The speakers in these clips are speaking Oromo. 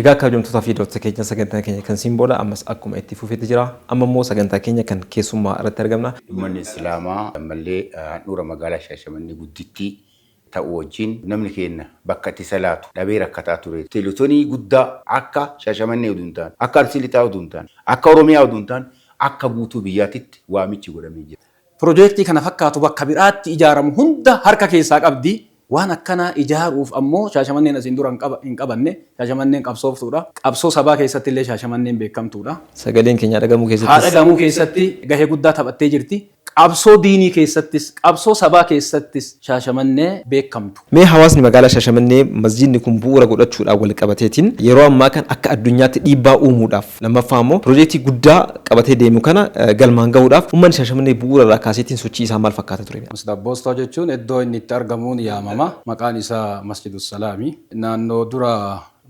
Egaa kabajamtootaa fi daawwattoota keenya, sagantaan keenya kan Simboodha ammas akkuma itti fufetti jira. Amma immoo sagantaa keenya kan keessummaa irratti argamna. Uummanni Islaamaa ammallee handhuura magaalaa Shaashamannee guddittii ta'uu wajjin namni keenya bakka itti salaatu dhabee rakkataa ture. Teeletoonii guddaa akka Shaashamannee oduu hin taane, akka Arsii Lixaa oduu hin taane, akka Oromiyaa oduu hin taane, akka guutuu biyyaatitti waamichi godhamee jira. Pirojeektii kana fakkaatu bakka biraatti ijaaramu hunda harka keessaa qabdi. Waan akkanaa ijaaruuf ammoo Shaashamanneen asiin dura hin qabanne. Shaashamanneen qabsooftuudha. Qabsoo sabaa keessatti illee Shaashamanneen beekamtuudha. Sagaleen keenya dhagamuu Haa keessattis. Dhagahamuu keessatti gahee guddaa taphattee jirti. Qabsoo diinii keessattis, qabsoo sabaa keessattis Shaashamannee beekamtu. Mee hawaasni magaalaa Shaashamannee masjiidni kun bu'uura godhachuudhaan wal qabateetiin yeroo ammaa kan akka addunyaatti dhiibbaa uumuudhaaf, lammaffaa immoo piroojeektii guddaa qabatee deemu kana galmaan gahuudhaaf uummanni Shaashamannee bu'uura irraa kaaseetiin sochii isaa maal fakkaata ture? Masjid Abboostoo jechuun iddoo inni itti argamuun yaamama. Maqaan isaa Masjidussalaami. Naannoo dura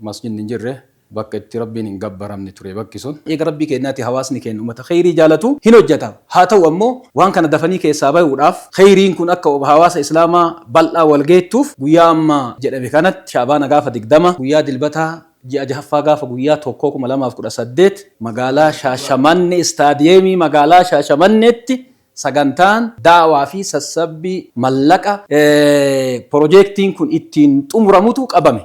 masjidni hin jirre, bakka itti Rabbiin hin gabbaramne ture bakki sun. Eega Rabbii keennaati, hawaasni keenna ummata kheyrii jaalatu hin hojjata. Haa ta'u ammoo waan kana dafanii keessaa bayuudhaaf, kheyriin kun akka hawaasa Islaamaa bal'aa wal geettuuf, guyyaa amma jedhame kanatti Sha'baana gaafa 20, guyyaa Dilbataa, ji'a jahaffaa gaafa guyyaa 1 2018 magaalaa Shaashamanne, istaadiyeemii magaalaa Shaashamanneetti sagantaan da'waa fi sassabbii mallaqa porojeektiin kun ittiin xumuramutu qabame.